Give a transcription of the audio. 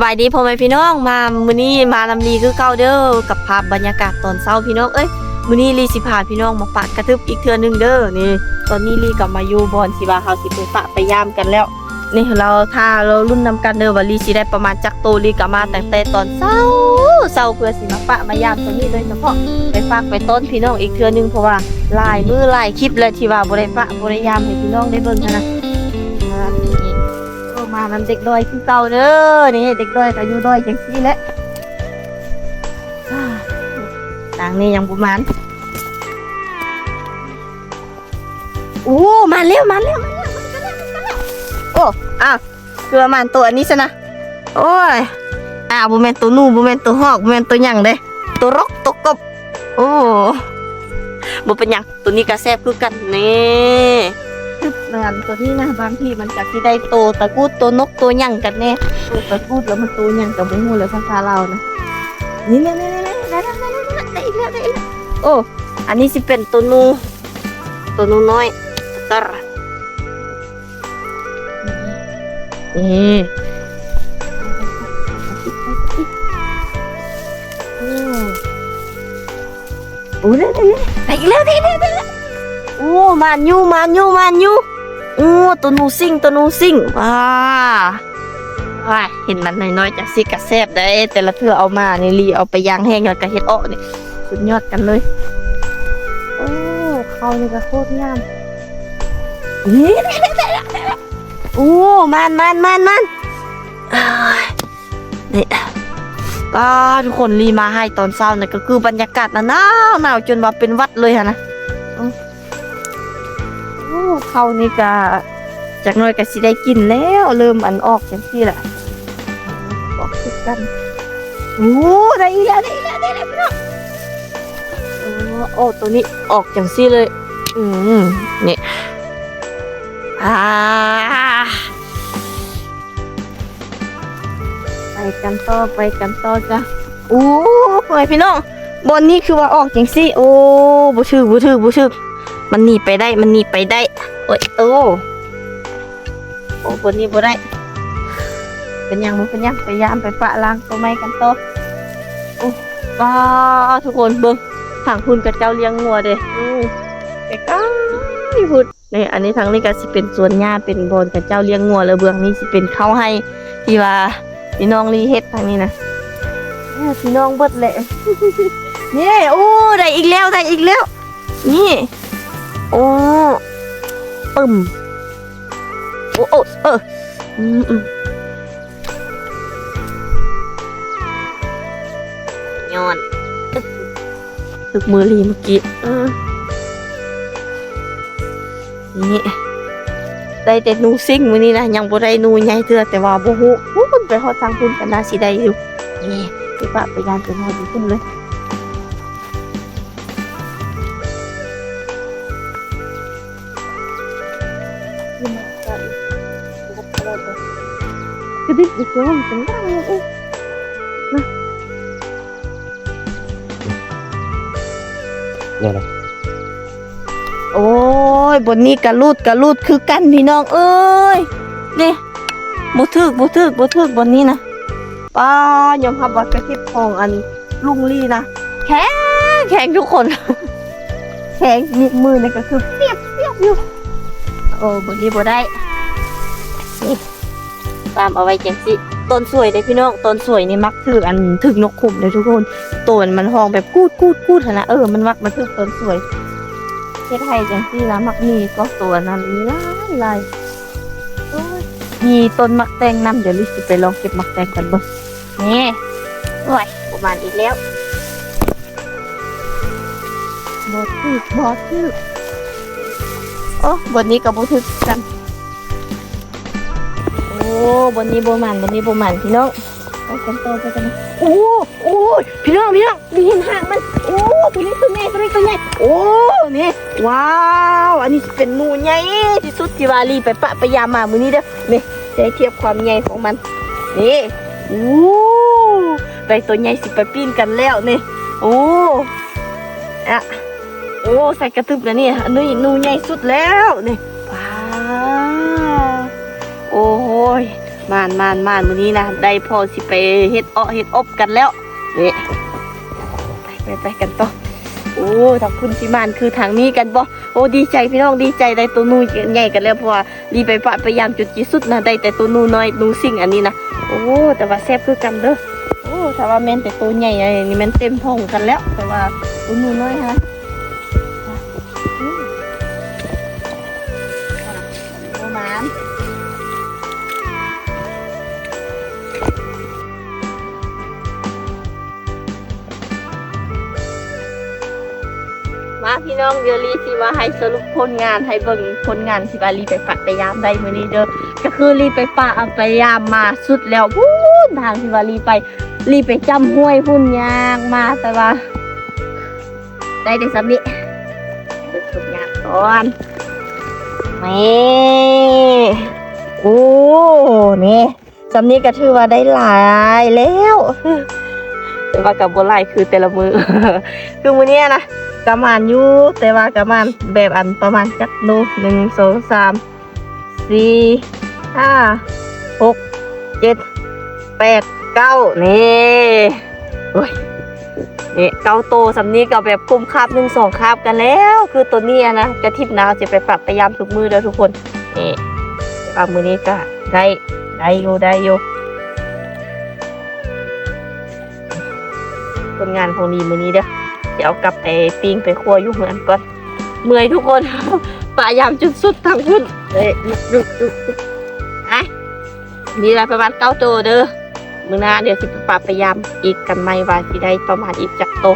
ສະບາຍດີພໍ່ແມ່ພີ່ນ້ອງ ມາມື້ນີ້ມານຳລີຄືເກົ່າເດີ ກັບພາບບັນຍາກາດຕອນເຊົ້າພີ່ນ້ອງເອີຍ. ມື້ນີ້ລີຊິພາພີ່ນ້ອງມາປະກະທຶບອີກເທື່ອໜຶ່ງເດີ. ນີ້ ຕອນນີ້ລີກໍມາຢູ່ບ່ອນທີ່ວ່າເຮົາຊິໄປປະໄປຢາມກັນແລ້ວ. ນີ້ ເຮົາຖ້າເຮົາລຸ້ນນຳກັນເດີ ວ່າລີຊິໄດ້ປະມານຈັກໂຕ. ລີກໍມາຕັ້ງແຕ່ຕອນເຊົ້າ ເຊົ້າ ເພື່ອຊິມາປະມາຢາມໂຕນີ້ໂດຍສະເພາະ ໄປຝາກໄປຕ້ອນພີ່ນ້ອງອີກເທື່ອໜຶ່ງ ເພາະວ່າຫຼາຍມື້ຫຼາຍຄລິບແລ້ວທີ່ວ່າບໍ່ໄດ້ປະບໍ່ໄດ້ຢາມໃຫ້ພີ່ນ້ອງໄດ້ເບິ່ງຫັ້ນນະ. ໂອ້ ມານຳເດັກນ້ອຍຄືເກົ່າເດີ. ນີ້ເດັກນ້ອຍກໍຢູ່ນ້ອຍຈັ່ງຊີ້ແຫຼະ. ນາງນີ້ຍັງບໍ່ມານ. ໂອ້ ມາແລ້ວ ມາແລ້ວ ມາແລ້ວ ມາແລ້ວ ມາແລ້ວ. ໂອ້ ອ້າວ ຄືວ່າມານໂຕອັນນີ້ຊະນະ. ໂອ້ຍ ອ້າວ ບໍ່ແມ່ນໂຕໜູ ບໍ່ແມ່ນໂຕຮອກ ບໍ່ແມ່ນໂຕຫຍັງເດ້ ໂຕລົກ ໂຕກົບ. ໂອ້ ບໍ່ເປັນຫຍັງ ໂຕນີ້ກໍແຊບຄືກັນ. ນີ້ ຄືວ່າໂຕນີ້ນະ ບາງທີມັນກໍຊິໄດ້ໂຕຕະກຸດ ໂຕນົກ ໂຕຫຍັງກັນແດ່. ໂຕຕະກຸດແລ້ວມັນໂຕຫຍັງກໍບໍ່ຮູ້ແລ້ວ ພາສາລາວນະ. ນີ້ໆໆໆ ໄດ້ແລ້ວ ໄດ້ແລ້ວ ໄດ້ແລ້ວ ໄດ້ອີກແລ້ວ ໄດ້ອີກແລ້ວ. ໂອ້ ອັນນີ້ຊິເປັນໂຕໜູ ໂຕໜູນ້ອຍ. ນີ້ ໂອ້ ໄດ້ ໄດ້ ໄດ້ ໄດ້ອີກແລ້ວ ໄດ້ ໄດ້ ໄດ້. ໂອ້ ມານຢູ່ ມານຢູ່ ມານຢູ່. ໂອ້ ໂຕໜູຊິງ ໂຕໜູຊິງ. ວ້າ ວ້າຍ ເຫັນມັນນ້ອຍໆ ຈັ່ງຊີ້ກະແຊບໄດ໋. ແຕ່ລະເທື່ອເອົາມານີ້ ລີເອົາໄປຢ່າງແຫ້ງ ແລ້ວກະເຮັດເອາະນີ້ ສຸດຍອດກັນເລີຍ. ໂອ້ ເຂົ້ານີ້ກະໂຄດງາມ. ນີ້ ໂອ້ ມານ ມານ ມານ ມານ. ອ້າຍ ນີ້ ປ້າ ທຸກຄົນ ລີມາໃຫ້ຕອນເຊົ້ານີ້ ກໍຄືບັນຍາກາດໜາວໆ ໜາວຈົນວ່າເປັນຫວັດເລີຍຫັ້ນນະ. ໂອ້ ເຂົ້ານີ້ກະຈັກໜ້ອຍກະຊິໄດ້ກິນແລ້ວ ເລີ່ມອັນອອກຈັ່ງຊີ້ລະ ອອກຄືກັນ. ໂອ້ ໄດ້ອີກແລ້ວ ໄດ້ອີກແລ້ວ ໄດ້ອີກແລ້ວ ພີ່ນ້ອງ. ໂອ້ ໂອ້ ໂຕນີ້ອອກຈັ່ງຊີ້ເລີຍ. ອືມ ນີ້ ອາ ໄປກັນຕໍ່ ໄປກັນຕໍ່ຈ້ະ. ໂອ້ ພໍ່ແມ່ພີ່ນ້ອງ ບ່ອນນີ້ຄືວ່າອອກຈັ່ງຊີ້. ໂອ້ ບໍ່ຖືກ ບໍ່ຖືກ ບໍ່ຖືກ. ມັນໜີໄປໄດ້ ມັນໜີໄປໄດ້. ໂອ້ຍ ໂອ້ ໂອ້ ບ່ອນນີ້ບໍ່ໄດ້. ເປັນຫຍັງ ບໍ່ເປັນຫຍັງ ໄປຢາມ ໄປປະລ້າງໂຕໃໝ່ກັນຕໍ່. ໂອ້ ປ້າ ທຸກຄົນເບິ່ງ ທາງພຸ້ນເຂົາເຈົ້າລ້ຽງງົວເດ້. ອືມ ໄກໆພຸ້ນ. ນີ້ ອັນນີ້ທາງນີ້ກໍຊິເປັນສວນຫຍ້າ ເປັນບ່ອນເຂົາເຈົ້າລ້ຽງງົວ ແລ້ວເບື້ອງນີ້ຊິເປັນເຂົ້າໄຮ່ທີ່ວ່າພີ່ນ້ອງລີເຮັດທາງນີ້ນະ. ເອີ ພີ່ນ້ອງເບິດແຫຼະ. ນີ້ ໂອ້ ໄດ້ອີກແລ້ວ ໄດ້ອີກແລ້ວ. ນີ້ ໂອ້ ປຶ້ມ ໂອ້ ໂອ້ ເອີ ອືມ ອືມ ຍ້ອນ ຖືກມືລີເມື່ອກີ້. ເອີ ນີ້ ໄດ້ແຕ່ໜູຊິງມື້ນີ້ນະ ຍັງບໍ່ໄດ້ໜູໃຫຍ່ເທື່ອ ແຕ່ວ່າບໍ່ຮູ້ ພຸ້ນໄປຮອດທາງພຸ້ນກໍໜ້າຊິໄດ້ຢູ່. ນີ້ ຊິປະໄປຍ່າງໄປຮອດຢູ່ພຸ້ນເລີຍ. ກະດິກອີກແລ້ວ ເປັນຫຍັງເອີຍ ນະ ແນວໃດ? ໂອ້ຍ ບ່ອນນີ້ກະຫຼຸດ ກະຫຼຸດຄືກັນ ພີ່ນ້ອງເອີຍ. ນີ້ ບໍ່ຖືກ ບໍ່ຖືກ ບໍ່ຖືກ ບ່ອນນີ້ນະ. ປ້າ ຍອມຮັບວ່າກະເຮັດຂອງອັນລຸງລີນະ ແຂງ ແຂງທຸກຄົນ ແຂງ ນິ້ວມືນີ້ກະຄືປຽກໆຢູ່. ໂອ້ ບ່ອນນີ້ບໍ່ໄດ້. ນີ້ ຕາມເອົາໄວ້ຈັ່ງຊີ້. ຕອນສວຍເດ້ພີ່ນ້ອງ ຕອນສວຍນີ້ມັກຖືກອັນ ຖືກນົກຂຸມເດ້ທຸກຄົນ. ໂຕມັນຮ້ອງແບບກູດໆໆຫັ້ນນະ ເອີ ມັນມັກມາຖືກຕອນສວຍ. ເຮັດໃຫ້ຈັ່ງຊີ້ລະ ມັກມີກໍໂຕອັນນັ້ນຫຼາຍໆ. ໂອ້ຍ ມີຕົ້ນໝາກແຕງນຳ ດຽວລີຊິໄປລອງເກັບໝາກແຕງກັນເບິ່ງ. ນີ້ ໂອ້ຍ ບໍ່ມານອີກແລ້ວ. ບໍ່ຖືກ ບໍ່ຖືກ. ໂອ້ ບ່ອນນີ້ກໍບໍ່ຖືກຄືກັນ. ໂອ້ ບ່ອນນີ້ບໍ່ໝານ ບ່ອນນີ້ບໍ່ໝານ ພີ່ນ້ອງ. ໄປກັນຕໍ່ ໄປກັນຕໍ່. ໂອ້ ໂອ້ຍ ພີ່ນ້ອງ ພີ່ນ້ອງ ນີ້ເຫັນຫາງມັນ. ໂອ້ ໂຕນີ້ ໂຕໃຫຍ່ ໂຕນີ້ ໂຕໃຫຍ່. ໂອ້ ນີ້ ວ້າວ ອັນນີ້ຊິເປັນໜູໃຫຍ່ທີ່ສຸດທີ່ວ່າລີໄປປະໄປຢາມມາມື້ນີ້ເດີ. ນີ້ ໃຫ້ທຽບຄວາມໃຫຍ່ຂອງມັນ. ນີ້ ໂອ້ ໄດ້ໂຕໃຫຍ່ຊິໄປປີ້ງກັນແລ້ວນີ້. ໂອ້ ອະ ໂອ້ ໃສ່ກະຕຶບແລ້ວນີ້ ໜູ ໜູໃຫຍ່ສຸດແລ້ວນີ້. ວ້າວ ໂອ້ຍ ມານໆໆ ມື້ນີ້ນະ ໄດ້ພໍຊິໄປເຮັດເອາະເຮັດອົບກັນແລ້ວ. ນີ້ ໄປໆໆ ກັນຕໍ່. ໂອ້ ທາງພຸ້ນຊິມານຄືທາງນີ້ກັນບໍ່? ໂອ້ ດີໃຈພີ່ນ້ອງ ດີໃຈ ໄດ້ໂຕໜູໃຫຍ່ກັນແລ້ວ ເພາະວ່າລີໄປປະໄປຢາມຈົນຊິສຸດນະ ໄດ້ແຕ່ໂຕໜູນ້ອຍໜູຊິງອັນນີ້ນະ. ໂອ້ ແຕ່ວ່າແຊບຄືກັນເດີ້. ໂອ້ ຖ້າວ່າແມ່ນແຕ່ໂຕໃຫຍ່ອັນນີ້ແມ່ນເຕັມຖົງກັນແລ້ວ ແຕ່ວ່າໂຕໜູນ້ອຍຫັ້ນ ປະມານ ມາພີ່ນ້ອງ ດຽວລີຊິມາໃຫ້ສະຫຼຸບຜົນງານໃຫ້ເບິ່ງ ຜົນງານທີ່ວ່າລີໄປປະໄປຢາມໄດ້ມື້ນີ້ເດີ້. ກໍຄືລີໄປປະໄປຢາມມາສຸດແລ້ວ ພຸ້ນທາງທີ່ວ່າລີໄປ ລີໄປຈ້ຳຫ້ວຍພຸ້ນ ຍ່າງມາ ແຕ່ວ່າ ໄດ້ແຕ່ສ່ຳນີ້ ເບິ່ງຜົນງານກ່ອນ. ນີ້ ໂອ້ ນີ້ ສ່ຳນີ້ກໍຖືວ່າໄດ້ຫຼາຍແລ້ວ ແຕ່ວ່າກໍບໍ່ຫຼາຍຄືແຕ່ລະມື້. ຄືມື້ນີ້ນະ ກະໝານຢູ່ ແຕ່ວ່າກະໝານແບບອັນປະມານຈັກໂລ ໜຶ່ງ ສອງ ສາມ ສີ່ ຫ້າ ຫົກ ເຈັດ ແປດ ເກົ້າ ນີ້ ໂອ້ຍ ນີ້ ເກົ້າໂຕ ສ່ຳນີ້ກໍແບບກຸມຄາບໜຶ່ງສອງຄາບກັນແລ້ວ. ຄືໂຕນີ້ນະ ກະທິບນາຊິໄປປະໄປຢາມທຸກມື້ເດີ້ທຸກຄົນ. ນີ້ ວ່າມື້ນີ້ກໍໄດ້ ໄດ້ຢູ່ ໄດ້ຢູ່. ຜົນງານຂອງລີມື້ນີ້ເດີ້ ຊິເອົາກັບໄປປີ້ງໄປຄົວຢູ່ເຮືອນກ່ອນ. ເມື່ອຍທຸກຄົນ ປະຢາມຈົນສຸດທາງພຸ້ນ. ເອີ ລຸກໆ ໄປ ນີ້ລະປະມານເກົ້າໂຕເດີ້. ມື້ໜ້າດຽວຊິໄປປະໄປຢາມອີກກັນໃໝ່ ວ່າຊິໄດ້ປະມານອີກຈັກໂຕ.